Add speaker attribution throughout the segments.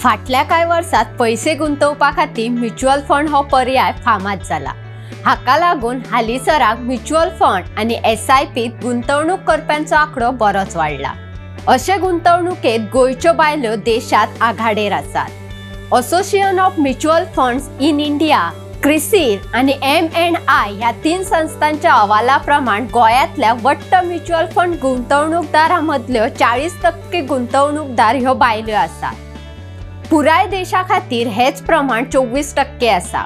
Speaker 1: फाटल्या कांय वर्सात पैसे गुंतोवपा खातीर म्युच्युअल फंड हो पर्याय फामाद जाला। हाका लागून हालींसराक म्युच्युअल फंड आनी एसआयपीत गुंतवणूक करप्यांचो आंकडो बरोच वाडला। अशे गुंतवणुकेत गोंयच्यो बायलो देशांत आघाडेर आसात। Association of mutual funds in India, CRISIL आनी MNI ह्या तीन संस्थांच्या अहवाला प्रमाण गोंयांतल्या वट्ट म्युच्युअल फंड गुंतवणूकदारां मदल्यो 40% गुंतवणूकदार ह्यो बायल्यो आसात। पुराय देशा खातीर हेच प्रमाण 24% आसा।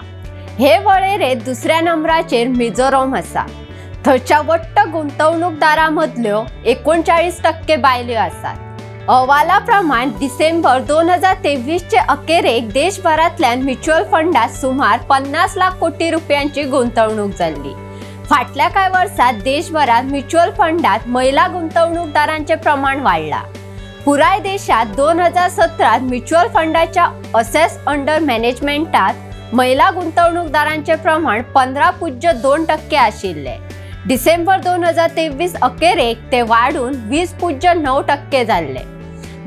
Speaker 1: हे वळेरेंत दुसऱ्या नंबराचेर मिझोरम आसा। थंयच्या वट्ट गुंतवणूकदारां मदल्यो 39% बायल्यो आसात। अहवाला प्रमाण डिसेंबर 2023 चे अखेरेक देशभरांतल्यान म्युच्युअल फंडात सुमार 50 लाख कोटी रुपयांची गुंतवणूक जाल्ली। फाटल्या कांय वर्सात देशभरात म्युच्युअल फंडात महिला गुंतवणूकदारांचे प्रमाण वाडला। पुराय देशात 2017 म्युच्युअल फंडाच्या असेट्स अंडर मॅनेजमेंटात महिला गुंतवणूकदारांचे प्रमाण 15.2% आशिल्ले। डिसेंबर 2023 अखेरेक ते वाडून 20.9% जाल्ले।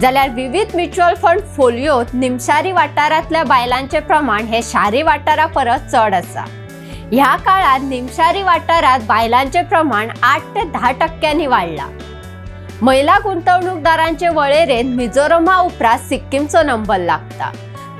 Speaker 1: जाल्यार विविध म्युच्युअल फंड फोलियोत निमशारी वाठारांतल्या बायलांचे प्रमाण हे शारी वाठारा परस चड आसा। ह्या काळात निमशारी वाठारात बायलांचे प्रमाण 8 ते 10% वाडला। महिला गुंतवणूकदारांचे वळेरेंत मिझोरमा उपरांत सिक्कीमचो नंबर लागता।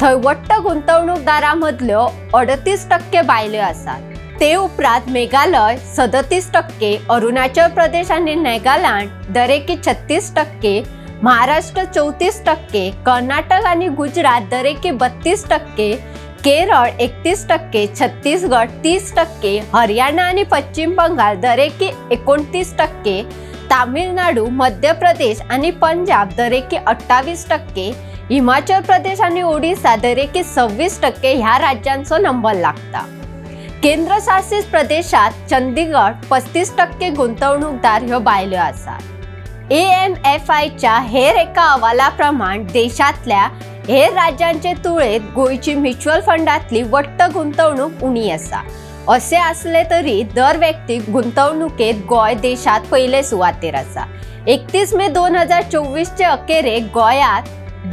Speaker 1: थंय वट्ट गुंतवणूकदारां मदल्यो 38% बायल्यो आसात। ते उपरांत मेघालय 37%, अरुणाचल प्रदेश आनी नागालँड दरेकी 36%, महाराष्ट्र 34%, कर्नाटक आनी गुजरात दरेकी 32%, केरळ 31%, छत्तीसगड 30%, हरियाणा आनी पश्चिम बंगाल दरेकी 29%, तामिळनाडू, मध्य प्रदेश आनी पंजाब दरेकी 28%, हिमाचल प्रदेश आनी ओडिसा दरेकी 26% ह्या राज्यांचो नंबर लागता। केंद्रशासित प्रदेशात चंदीगड 35% गुंतवणूकदार ह्यो बायल्यो आसात। AMFIच्या हेर एका अहवाला प्रमाण देशांतल्या हेर राज्यांचे तुळेत गोंयची म्युच्युअल फंडांतली वट्ट गुंतवणूक उणी आसा। असे आसले तरी दर व्यक्ती गुंतवणुकेत गोंय देशात पयले सुवातेर आसा। 31 मे 2024 चे अखेरेक गोंयांत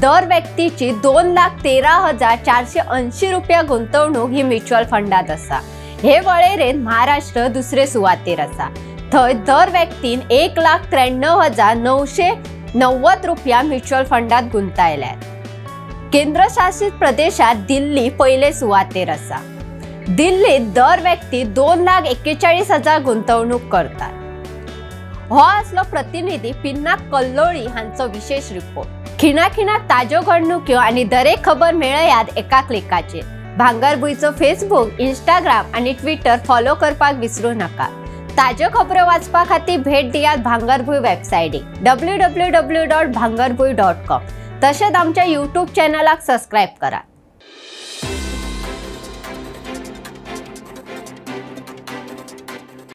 Speaker 1: दर व्यक्तीची 2,13,480 रुपया गुंतवणूक ही म्युच्युअल फंडात आसा। हे वळेरेंत महाराष्ट्र दुसरे सुवातेर आसा। थंय दर व्यक्तीन 1,93,990 रुपया म्युच्युअल फंडात गुंतायल्यात। केंद्रशासित प्रदेशात दिल्ली पयले सुवातेर आसा। दिल्लीत दर व्यक्ती 2,41,000 गुंतवणूक करतात। हो आसलो प्रतिनिधी पिन्ना कल्लोळी हांचो विशेष रिपोर्ट। खिणाखिणाक ताज्यो घडणुक्यो आनी दरेक खबर मेळयात एका क्लिकाचेर। भांगरभूंयचो फेसबूक, इंस्टाग्राम आनी ट्विटर फॉलो करपाक विसरू नाका। ताज्यो खबरो वाचपा खातीर भेट दियात भांगरभूंय वेबसायटीक www.bhangarbhuy.com। तशेंच आमच्या यूट्यूब चॅनलाक सबस्क्रायब करात।